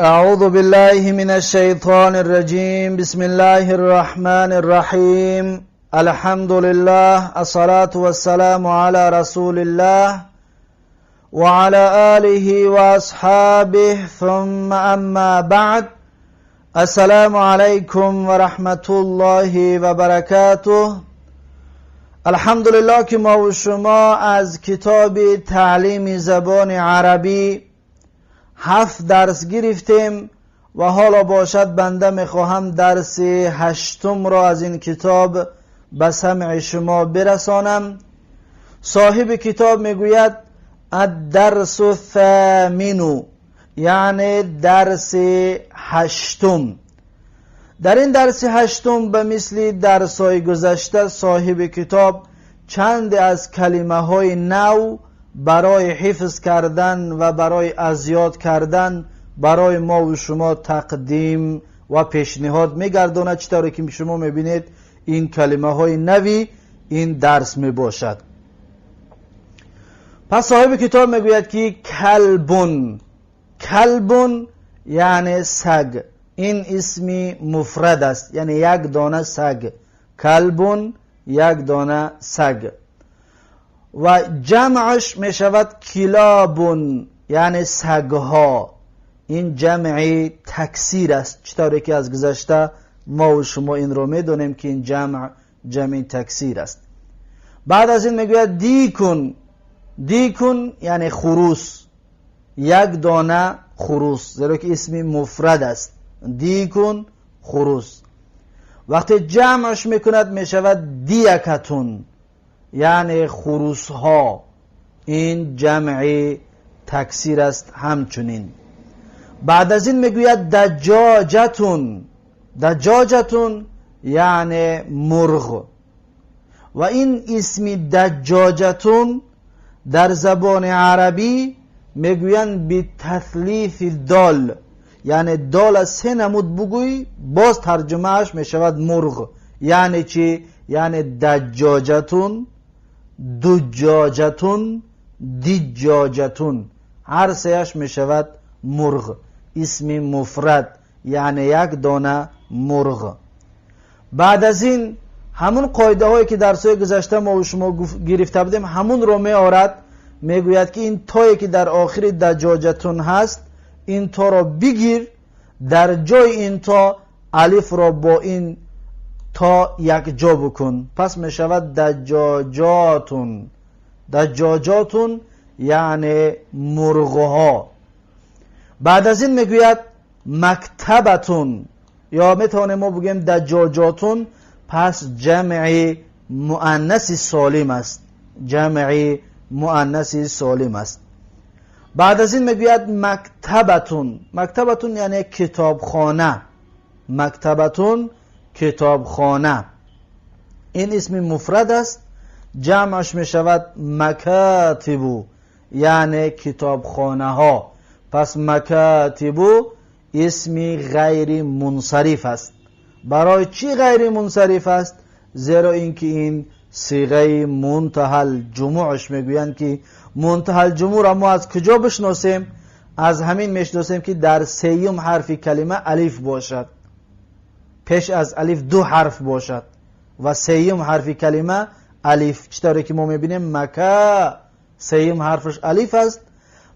أعوذ بالله من الشيطان الرجيم. بسم الله الرحمن الرحيم. الحمد لله، الصلاة والسلام على رسول الله وعلى آله وأصحابه، ثم أما بعد. السلام عليكم ورحمة الله وبركاته. الحمدلله که ما و شما از کتاب تعلیم زبان عربی 7 درس گرفتیم و حالا باشد بنده میخواهم درس 8 را از این کتاب به سمع شما برسانم. صاحب کتاب میگوید الدرس الثامن، یعنی درس 8. در این درس 8 به مثل درس‌های گذشته صاحب کتاب چند از کلمه های نو برای حفظ کردن و برای از یاد کردن برای ما و شما تقدیم و پیشنهاد میگرداند. چطوری که شما میبینید این کلمه های نوی این درس میباشد. پس صاحب کتاب میگوید که کلبون، کلبون یعنی سگ. این اسمی مفرد است، یعنی یک دانه سگ. کلبون یک دانه سگ و جمعش می شود کلابون، یعنی سگها. این جمع تکثیر است، چطوری که از گذشته ما و شما این رو میدونیم که این جمع جمع تکثیر است. بعد از این میگوید دیکون. دیکون یعنی خروس، یک دانه خروس، زیرا که اسم مفرد است. دیکون خروس. وقتی جمعش میکند میشود دیکتون، یعنی خروس ها. این جمع تکثیر است همچنین. بعد از این میگوید دجاجتون. دجاجتون یعنی مرغ. و این اسم دجاجتون در زبان عربی میگویند به تثلیث دال، یعنی دال از 3 نمود بگوی باز ترجمهش میشود مرغ. یعنی چی؟ یعنی دجاجتون، دجاجتون، دجاجتون، هر سهش میشود مرغ. اسم مفرد یعنی یک دانه مرغ. بعد از این همون قاعده هایی که در سوی گذشته ما و شما گرفته بودیم همون رو میآورد. میگوید که این تایی که در آخر دجاجتون هست این تا را بگیر، در جای این تا الف را با این تا یک جا بکن، پس می شود دجاجاتون. دجاجاتون یعنی مرغها. بعد از این میگوید مکتبتون، یا میتوانیم ما بگیم دجاجاتون. پس جمع مؤنث سالم است، جمع مؤنث سالم است. بعد از این میگوید مکتبتون. مکتبتون یعنی کتابخانه. مکتبتون کتابخانه. این اسم مفرد است، جمعش می شود مکاتبو، یعنی کتابخانه ها. پس مکاتبو اسم غیر منصرف است. برای چی غیر منصرف است؟ زیرا اینکه این صیغه منتهی الجموعش میگویند که منتهی الجموع را ما از کجا بشناسیم؟ از همین میشناسیم که در سیوم حرف کلمه الف باشد، پیش از الف 2 حرف باشد و سیوم حرف کلمه الف. چطوری که ما میبینیم مکه سیوم حرفش الف است،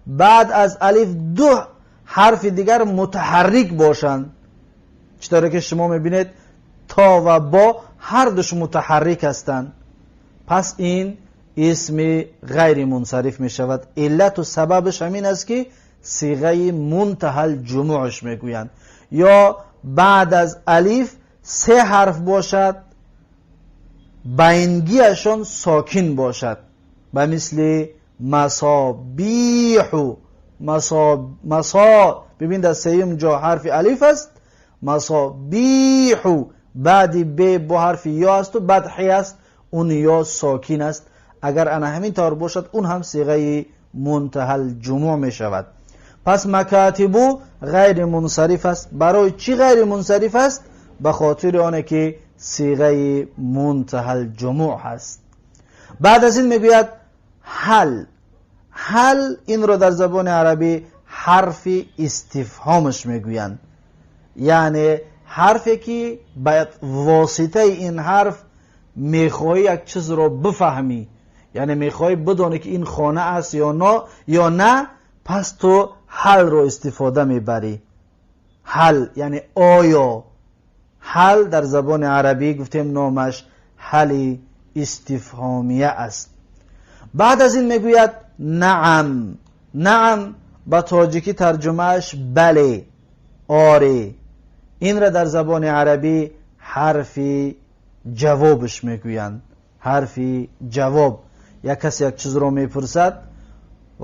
بعد از الف 2 حرف دیگر متحرک باشند. چطوری که شما میبینید تا و با هر دوش متحرک هستند. پس این اسم غیر منصرف می شود. علت و سببش همین است که صیغه منتهی الجموعش میگویند. یا بعد از الف 3 حرف باشد، بینگیشان ساکن باشد، به مثل مصابیح. مسا، ببین در سیم جا حرف الف است، مصابیح، بعد ب با حرف یا است و بعد حی است، اون یا ساکن است. اگر انا همین طور باشد اون هم صیغه منتهی الجموع می شود. پس مکاتبو غیر منصرف است. برای چی غیر منصرف است؟ به خاطر آنه که صیغه منتهی الجموع هست. بعد از این میگوید حل. حل این رو در زبان عربی ҳарфи истифҳомаш мегӯянд, яъне ҳарфе ки ба воситаи ин ҳарф мехоҳӣ як чизро бифаҳмӣ, яъне мехоҳӣ бидонӣ ки ин хона аст ё на, пас ту ҳалро истифода мебарӣ. Ҳал яъне оё. Ҳал дар забони арабӣ гуфтем номаш ҳали истифҳомия аст. Баъд аз ин мегӯяд наам. Наам ба тоҷикӣ тарҷумааш бале, оре. Инра дар забони арабӣ ҳарфи ҷавобаш мегӯянд. Ҳарфи ҷавоб. Як касе як чизро мепурсад,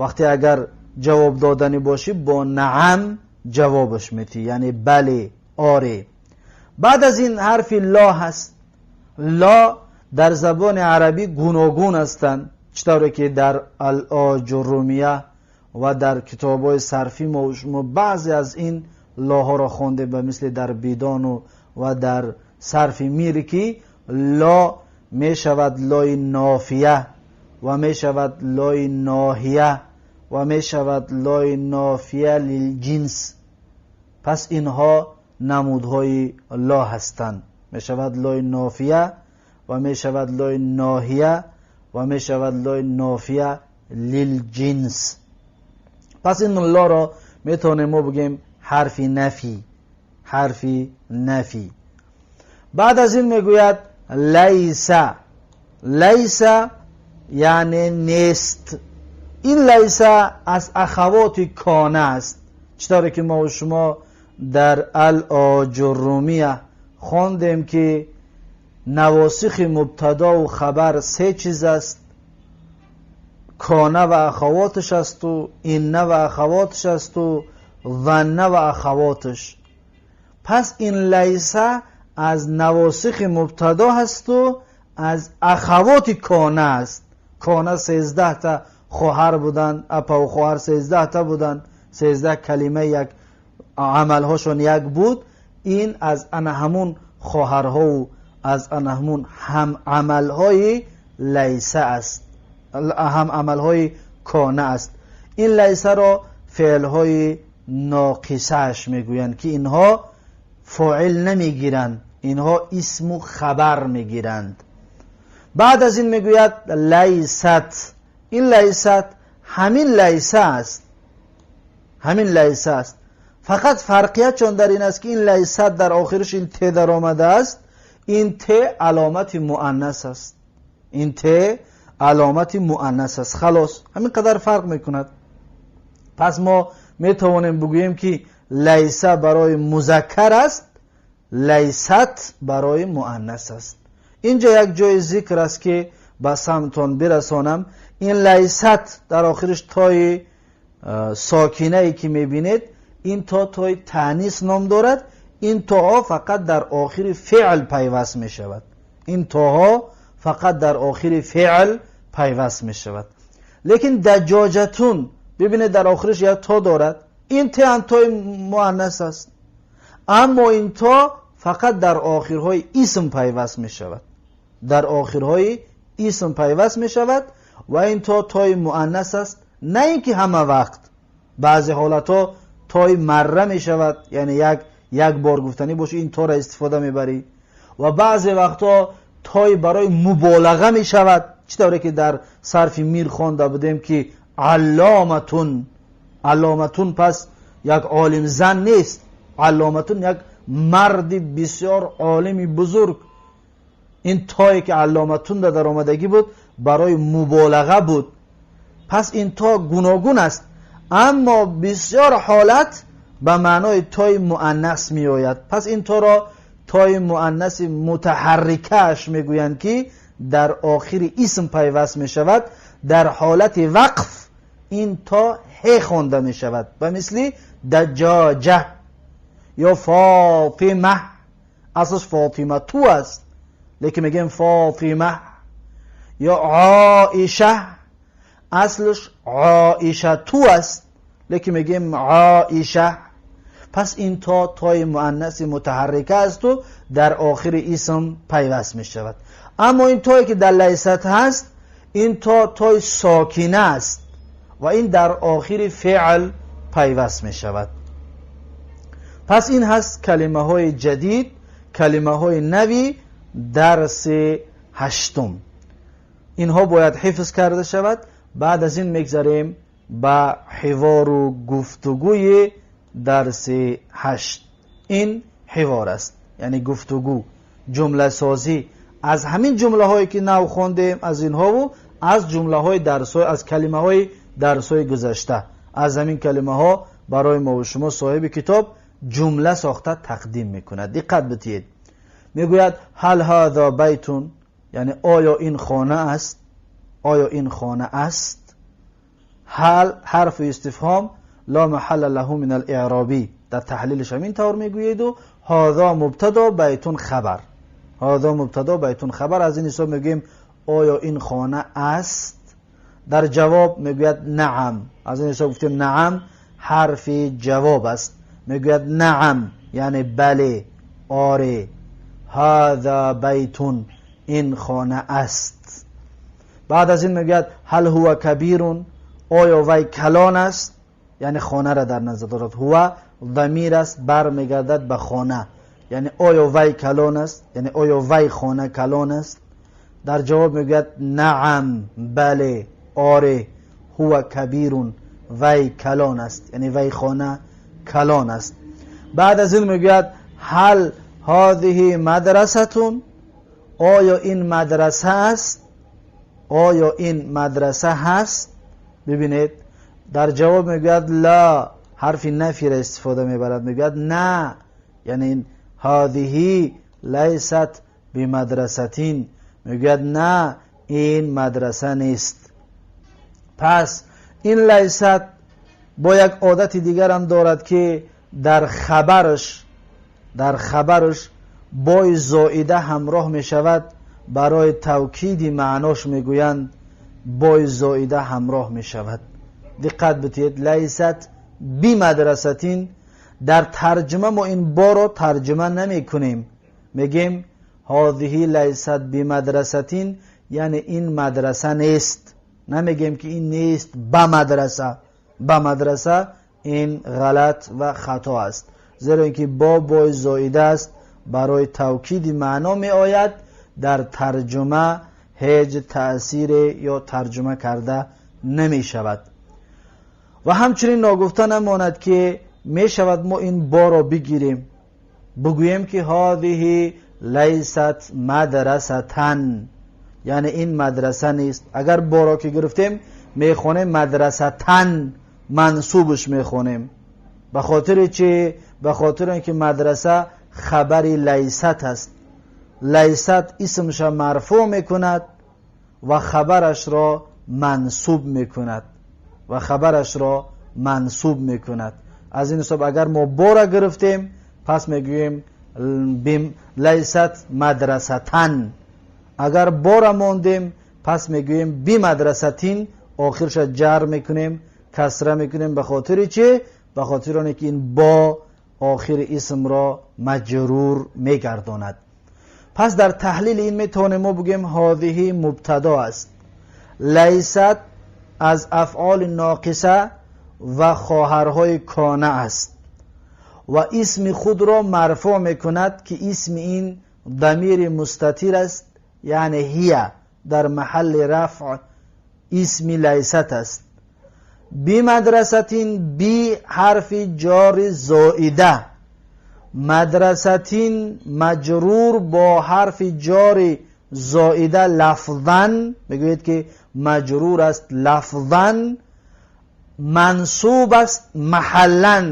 вақте агар ҷавоб додани бошӣ бо наам ҷавобаш метӣ, яъне бале, оре. Баъд аз ин ҳарфи ло ҳаст. Ло дар забони арабӣ гуногун ҳастанд, чӣ тавре ки дар Ал-Оҷурумия ва дар китобҳои сарфӣ мо шумо баъзе аз ин лоҳоро хондем, ба мисли дар Бидону ва дар сарфи Мир, ки ло мешавад лои нофия ва мешавад лои ноҳия ва мешавад лои нофия лилҷинс. Пас инҳо намудҳои ло ҳастанд. Мешавад лои нофия ва мешавад лои ноҳия ва мешавад лои нофия лилҷинс. Пас ин лоро метавонем мо бигӯем ҳарфи нафӣ, ҳарфи нафӣ. Баъд аз ин мегӯяд лайса. Лайса яъне нест. Ин лайса аз ахавоти кона аст, чӣ тавре ки мо шумо дар Ал-Оҷурумия хондем ки навосихи мубтадову хабар се чиз аст: кона ва ахавоташ асту инна ва ахавоташ асту занна ва ахавоташ. Пас ин лайса аз навосихи мубтадо ҳасту аз ахавоти кона аст. Кона 13та хоҳар буданд, апаву хоҳар 13та буданд, 13 калима як амалҳошон як буд. Ин аз ана ҳамун хоҳарҳову аз ана ҳамун ҳамамалҳои лайса аст, ҳамамалҳои кона аст. Ин лайсаро феълҳои ноқисааш мегӯянд, ки инҳо фоил намегиранд, инҳо исму хабар мегиранд. Баъд аз ин мегӯяд лайсат. Ин лайсат ҳамин лайса аст, ҳамин лайса аст. Фақат фарқият чон дар ин аст, ки ин лайсат дар охираш ин те даромадааст. Ин те аломати муаннас аст, ин те аломати муаннас аст. Халос, ҳамин қадар фарқ мекунад. Пас мо метавонем бигӯем, ки лайса барои музаккар аст, лайсат барои муаннас аст. Инҷо як ҷои зикр аст, ки ба самтон бирасонам. Ин лайсат дар охираш тои сокинае ки мебинед, ин то тои таънис ном дорад. Ин тоҳо фақат дар охири феъл пайваст мешавад, ин тоҳо фақат дар охири феъл пайваст мешавад. Лекин даҷоҷатун бибинед, дар охираш як то дорад. Ин те ҳам тои муаннас аст, аммо ин то фақат дар охирҳои исм пайваст мешавад, дар охирҳои исм пайваст мешавад ва ин то тои муаннас аст. На ин ки ҳама вақт, баъзе ҳолатҳо тои марра мешавад, яъне як бор гуфтанӣ боши, ин тора истифода мебарӣ, ва баъзе вақтҳо тои барои муболаға мешавад, чӣ тавре ки дар сарфи Мир хонда будем, ки алломатун. Алломатун пас як олим зан нест, алломатун як марди бисёр олими бузург. Ин тое ки алломатун дар омадагӣ буд, барои муболаға буд. Пас ин то гуногун аст, аммо бисёр ҳолат ба маънои тои муаннас меояд. Пас ин торо тои муаннаси мутаҳаррикааш мегӯянд, ки дар охири исм пайваст мешавад. Дар ҳолати вақф ин то ҳе хонда мешавад, ба мисли даҷоҷа ё Фотима. Аслаш Фотимату аст, лекин мегӯем Фотима, ё Оиша, аслаш Оишату аст, лекин мегӯем Оиша. Пас ин то тои муаннаси мутаҳаррика асту дар охири исм пайваст мешавад. Аммо ин тое ки дар лайсат ҳаст, ин то тои сокина аст ва ин дар охири феъл пайваст мешавад. Пас ин ҳаст калимаҳои ҷадид, калимаҳои нави дарси ҳаштум. Инҳо бояд ҳифз карда шавад. Баъд аз ин мегзарем ба ҳивору гуфтугӯи дарси ҳашт. Ин ҳивор аст, яъне гуфтугӯ, ҷумласозӣ аз ҳамин ҷумлаҳое ки нав хондем, аз инҳову аз ҷумлаҳои дарсҳо, аз калимаҳои дарсҳои гузашта. Аз ҳамин калимаҳо барои мо ва шумо соҳиби китоб ҷумла сохта тақдим мекунад. Диққат бидиҳед. Мегӯяд: ҳал ҳаза байтун, яъне оё ин хона аст? Оё ин хона аст? Ҳал ҳарфи истифҳом, ла маҳалла лаҳу мин ал-иъробӣ. Дар таҳлилаш ҳамин тавр мегӯеду ҳаза мубтадо, байтун хабар. Ҳаза мубтадо, байтун хабар. Аз ин ҳисоб мегӯем: оё ин хона аст? Дар ҷавоб мегӯяд: наам. Аз ин ҳисоб гуфтем, наам ҳарфи ҷавоб аст. Мегӯяд: наам, яъне бале, оре. Ҳаза байтун, ин хона аст. Баъд аз ин мегӯяд: ҳал ҳува кабирун, оё вай калон аст? Яъне хонара дар назар дорад. Ҳува замир аст, бармегардад ба хона. Яъне оё вай калон аст? Яъне оё вай хона калон аст? Дар ҷавоб мегӯяд: наам, бале, оре. Ҳува кабирун, вай калон аст, яъне вай хона калон аст. Баъд аз ин мегӯяд: ҳал ҳазиҳи мадрасатун, оё ин мадраса аст? Оё ин мадраса ҳаст? Бибинед, дар ҷавоб мегӯяд: ла, ҳарфи нафиро истифода мебарад. Мегӯяд: на, яъне ин ҳазиҳи лайсат бимадрасатин. Мегӯяд: на, ин мадраса нест. Пас ин лайсат бо як одати дигарам дорад, ки дар хабараш бои зоида ҳамроҳ мешавад. Барои тавкиди маънош мегӯянд, бои зоида ҳамроҳ мешавад. Диққат бидиҳед: лайсат бимадрасатин. Дар тарҷума мо ин боро тарҷума намекунем, мегем: ҳозиҳи лайсат бимадрасатин, яъне ин мадраса нест. Намегем, ки ин нест ба мадраса. Ба мадраса, ин ғалат ва хато аст, зеро ин ки бо бои зоида аст, барои тавкиди маъно меояд. Дар тарҷума ҳеҷ таъсире ё тарҷума карда намешавад. Ва ҳамчунин ногуфта намонад, ки мешавад мо ин боро бигирем, бигӯем, ки ҳозиҳи лайсат мадрасатан, яъне ин мадраса нест. Агар боро ки гирифтем, мехонем мадрасатан, мансубш мехонем. Ба хотири чи? Ба хотири он ки мадраса хабари лайсат аст. Лайсат исмша марфӯъ мекунад ва хабарашро мансуб мекунад, ва хабарашро мансуб мекунад. Аз ин ҳисоб, агар мо бора гирифтем, пас мегӯем лайсат мадрасатан. Агар бора мондем, пас мегӯем бимадрасатин, охирша ҷар мекунем, касра мекунем. Ба хотири чи? Ба хотири оне ки ин бо охири исмро маҷрур мегардонад. Пас дар таҳлили ин метавонем мо бигӯем: ҳозиҳи мубтадо аст, лайсат аз афъоли ноқиса ва хоҳарҳои кона аст ва исми худро марфӯъ мекунад, ки исми ин дамири мустатир аст, яъне ҳия дар маҳалли рафъ исми лайсат аст. Бимадрасатин, би ҳарфи ҷори зоида, мадрасатин маҷрур бо ҳарфи ҷори зоида лафзан, мегӯед, ки маҷрур аст лафзан, мансуб аст маҳаллан.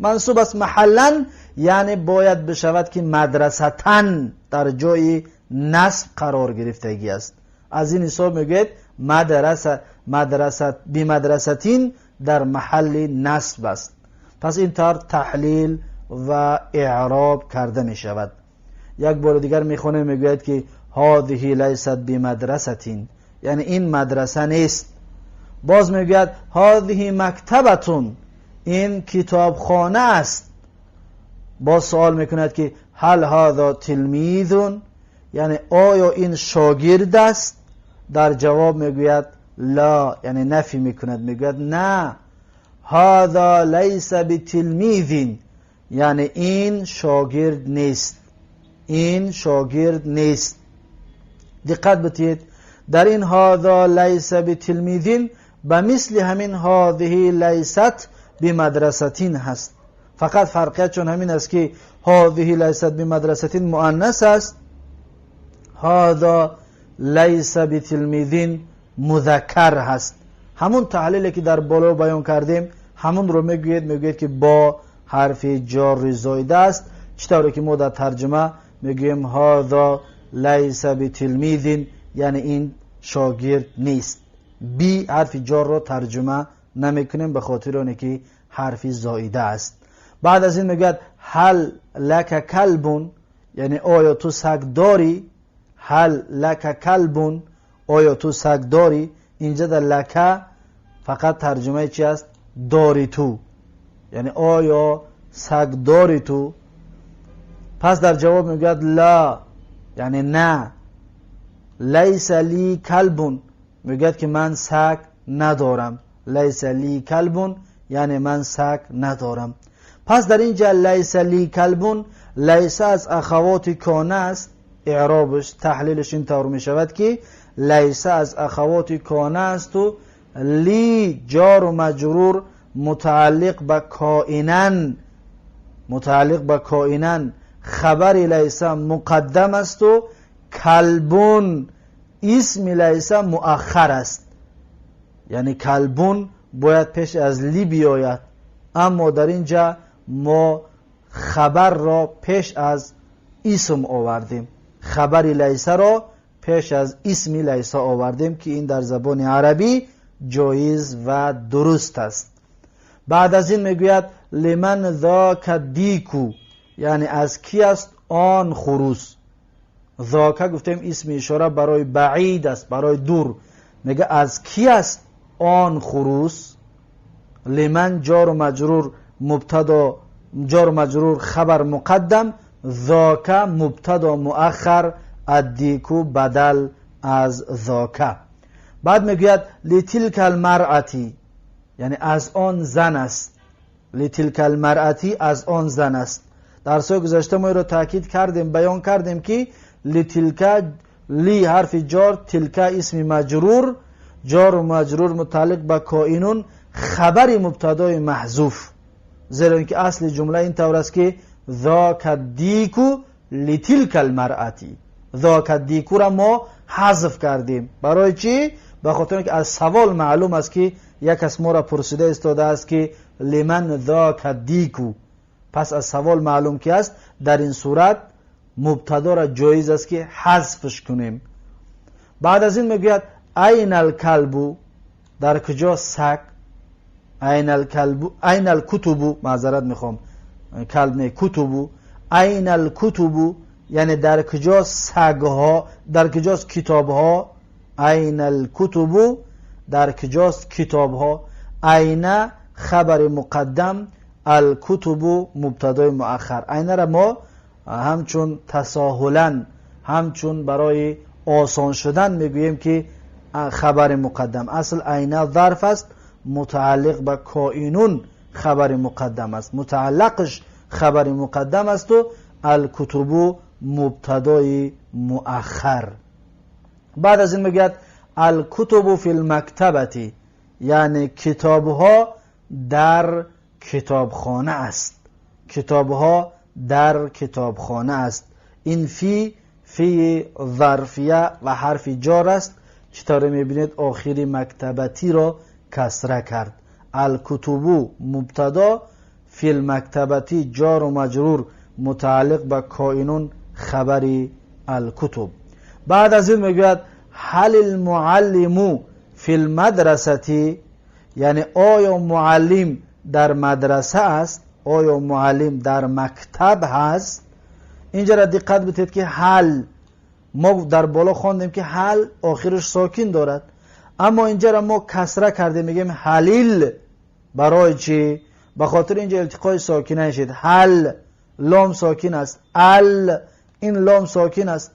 Мансуб аст маҳаллан, яъне бояд бишавад, ки мадрасатан дар ҷои насб қарор гирифтагӣ аст. Аз ин ҳисоб мегӯед: мадраса, мадраса, бимадрасатин дар маҳалли насб аст. Пас ин тавр таҳлил ва эъроб карда мешавад. Як бори дигар мехонем. Мегӯяд, ки ҳозиҳи лайсат бимадрасатин, яъне ин мадраса нест. Боз мегӯяд: ҳозиҳи мактабатун, ин китобхона аст. Боз суол мекунад, ки ҳал ҳаза тилмизун, яъне оё ин шогирд аст? Дар ҷавоб мегӯяд: ла, яъне нафӣ мекунад, мегӯяд: на. هذا لیس بتلمیذ، یعنی این شاگرد نیست، این شاگرد نیست. دقت بتید در این هذا لیس بتلمیذ به مثل همین هذه لیست بمدرستین هست، فقط فرقیت چون همین است که هذه لیست بمدرستین مؤنث است، هذا لیس بتلمیذ مذکر هست. همون تحلیلی که در بالا بیان کردیم همون رو میگوید، میگوید که با حرف جار زایده است، چطوری که ما در ترجمه میگوییم هذا لیس بتلمیذ، یعنی این شاگرد نیست. بی حرف جار رو ترجمه نمیکنیم به خاطر اونه که حرف زایده است. بعد از این میگوید هل لک کلبون، یعنی آیا تو سگ داری؟ هل لک کلبون، آیا تو سگ داری؟ اینجا در لک فقط ترجمه چی است؟ داری تو، یعنی آیا سگ داری تو؟ پس در جواب میگوید لا، یعنی نه، لیس لی کلبون، میگوید که من سگ ندارم. لیس لی کلبون یعنی من سگ ندارم. پس در اینجا لیس لی کلبون، لیس از اخوات کانه است، اعرابش تحلیلش این طور می شود که لیس از اخوات کانه است و لی جار و مجرور متعلق به کائنن، متعلق به کائنن، خبر لیس مقدم است و کلبون اسم لیس مؤخر است، یعنی کلبون باید پیش از لی بیاید، اما در اینجا ما خبر را پیش از اسم آوردیم، خبر لیس را پیش از اسم لیس آوردیم که این در زبان عربی جایز و درست است. بعد از این میگوید لمن ذاک دیکو، یعنی از کی است آن خروس. ذاک گفتیم اسم اشاره برای بعید است، برای دور. میگه از کی است آن خروس؟ لمن جار و مجرور مبتدا، جار و مجرور خبر مقدم، ذاک مبتدا مؤخر، الدیکو بدل از ذاک. بعد میگوید لتلک المرأتی، یعنی از آن زن است. لتلک المرأتی از آن زن است. در سال گذشته ما رو تاکید کردیم، بیان کردیم که لتلک، لی حرف جار، تلک اسم مجرور، جار و مجرور متعلق به کائنون، خبر مبتدای محذوف، زیرا اینکه اصل جمله این طور است که ذاک الدیکو لتلک المرأتی. ذاک الدیکو را ما حذف کردیم. برای چی؟ به خاطر اینکه از سوال معلوم است که یک از ما را پرسیده استاده است که لمن ذاک الدیکو. پس از سوال معلوم که است در این صورت مبتدا را جایز است که حذفش کنیم. بعد از این میگوید این الکلب، در کجا سگ؟ این الکلب، این الکتب، معذرت میخوام کلب نه، کتب. این الکتب یعنی در کجا سگها، در کجاست کتابها؟ این الکتب در کجاست کتابها؟ این خبر مقدم، الکتب مبتدای مؤخر. این را ما همچون تساهلا، همچون برای آسان شدن میگوییم که خبر مقدم. اصل عینه ظرف است، متعلق به کائنون خبر مقدم است، متعلقش خبر مقدم است و الکتب مبتدای مؤخر. بعد از این میگوید الکتب فی المکتبتی، یعنی کتابها در کتابخانه است. کتابها در کتابخانه است. این فی، فی ظرفیه و حرف جار است. چطور میبینید آخری مکتبتی را کسره کرد. الکتبو مبتدا، فی المکتبتی جار و مجرور متعلق به کائنون خبری الکتب. بعد از این میگوید هل المعلم فی المدرستی، یعنی آیا معلم در مدرسه است؟ آیا معلم در مکتب هست؟ اینجا را دقت بدید که هل ما در بالا خواندیم که هل آخرش ساکن دارد، اما اینجا را ما کسره کردیم، میگیم هلیل. برای چی؟ به خاطر اینجا التقای ساکنه شد. هل لام ساکن است، ال این لام ساکن است.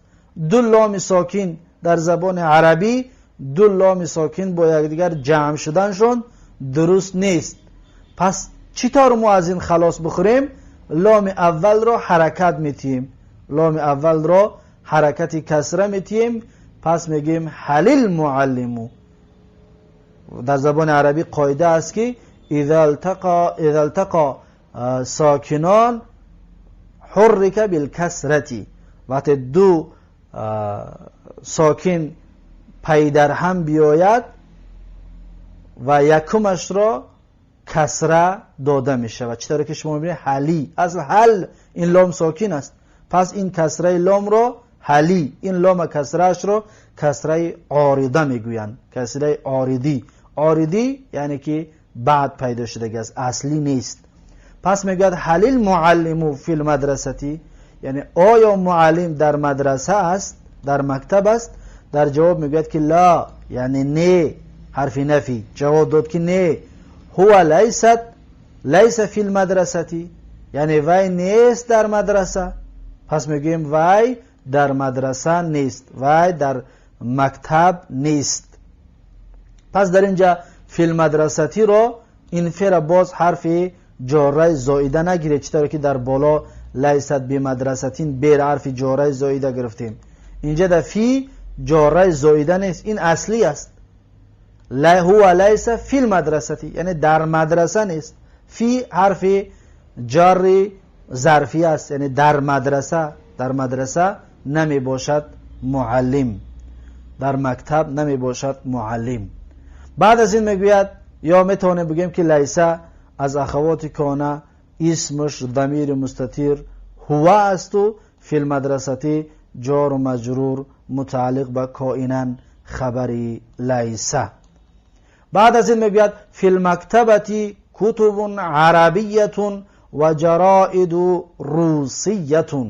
دو لام ساکن در زبان عربی، دو لام ساکن با یکدیگر جمع شدنشون درست نیست. Пас чӣ тавр мо аз ин халос бихӯрем? Ломи аввалро ҳаракат метиҳем, ломи аввалро ҳаракати касра метиҳем. Пас мегӯем ҳалил муаллиму. Дар забони арабӣ қоида аст ки иза илтақа сокинон ҳуррика билкасрати, вақте ду сокин пай дар ҳам биёяд ва якумашро касра дода мешавад. Чӣ тавре ки шумо мебинед ҳали, асл ҳал ин лом сокин аст, пас ин касраи ломро ҳали, ин лома касраашро касраи орида мегӯянд, касраи оридӣ. Оридӣ яъне ки баъд пайдо шудагӣ аст, аслӣ нест. Пас мегӯяд ҳалил муаллиму фил мадрасати, яъне оё муаллим дар мадраса аст, дар мактаб аст? Дар ҷавоб мегӯяд ки ла, яъне не, ҳарфи нафи ҷавоб дод ки не, ҳува лайсат лайса фил мадрасати, яъне вай нест дар мадраса. Пас мегӯем вай дар мадраса нест, вай дар мактаб нест. Пас дар инҷа фил мадрасатиро ин фера боз ҳарфи ҷораи зоида нагиред, чӣ тавре ки дар боло лайсат бимадрасатин бер ҳарфи ҷораи зоида гирифтем. Инҷа дар фи ҷораи зоида нест, ин аслӣ аст. Ҳува лайса фил мадрасати, яъне дар мадраса нест. Фи ҳарфи ҷарри зарфӣ аст, яъне дар мадраса, дар мадраса намебошад муаллим, дар мактаб намебошад муаллим. Баъд аз ин мегӯяд, ё метавонем бигӯем ки лайса аз ахавоти кона, исмаш дамири мустатир ҳува асту фил мадрасати ҷору маҷрур мутааллиқ ба коинан хабари лайса. Баъд аз ин мегӯяд фил мактабати кутубун арабиятун ва ҷароиду русиятун.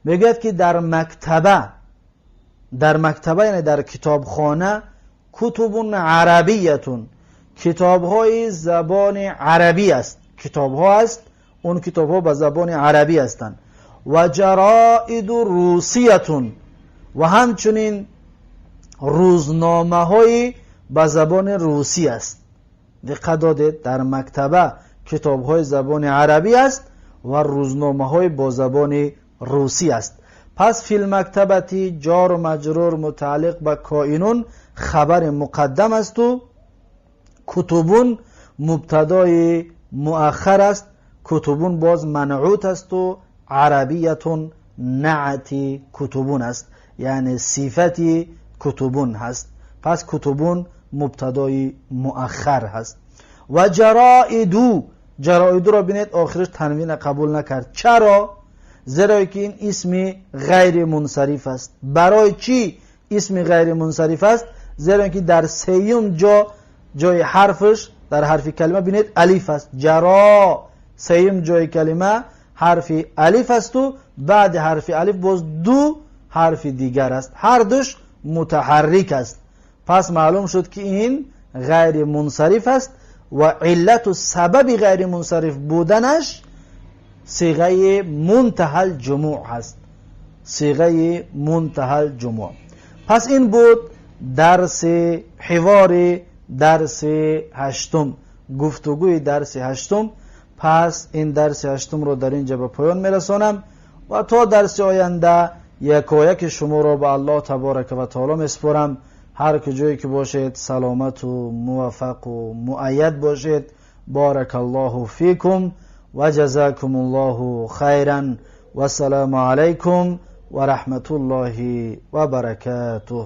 Мегӯяд ки дар мактаба, дар мактаба яъне дар китобхона кутубун арабиятун, китобҳои забони арабӣ аст, китобҳо аст, он китобҳо ба забони арабӣ ҳастанд. Ва ҷароиду русиятун, ва ҳамчунин рӯзномаҳои ба забони русӣ аст. Диққат додед, дар мактаба китобҳои забони арабӣ аст ва рӯзномаҳои бо забони русӣ аст. Пас фил мактабати ҷору маҷрур мутааллиқ ба коинун хабари муқаддам асту кутубун мубтадои муаххар аст, кутубун боз манъут асту арабиятун наъти кутубун аст, яъне сифати кутубун ҳаст. Пас кутубун мубтадои муаххар ҳаст. Ва ҷароиду, ҷароидуро бинед, охираш танвина қабул накард. Чаро? Зеро ки ин исми ғайри мунсариф аст. Барои чӣ исми ғайри мунсариф аст? Зеро ки дар сеюм ҷо, ҷои ҳарфаш дар ҳарфи калима бинед алиф аст. Ҷаро сеюм ҷои калима ҳарфи алиф асту баъди ҳарфи алиф боз ду ҳарфи дигар аст, ҳар душ мутаҳаррик аст. Пас маълум шуд ки ин ғайри мунсариф аст ва иллату сабаби ғайри мунсариф буданаш сиғаи мунтаҳал ҷумӯъ ҳаст, сиғаи мунтаҳал ҷумӯъ. Пас ин буд дарси ҳивори дарси ҳаштум, гуфтугӯи дарси ҳаштум. Пас ин дарси ҳаштумро дар ин ҷа ба поён мерасонам ва то дарси оянда якояки шуморо ба Аллоҳ таборака ва таоло месупорам. Ҳар куҷое ки бошед саломату муваффақу муайяд бошед. Баракаллоҳу фикум ва ҷазакумуллоҳу хайран. Вассалому алайкум ва раҳматуллоҳи ва баракатуҳ.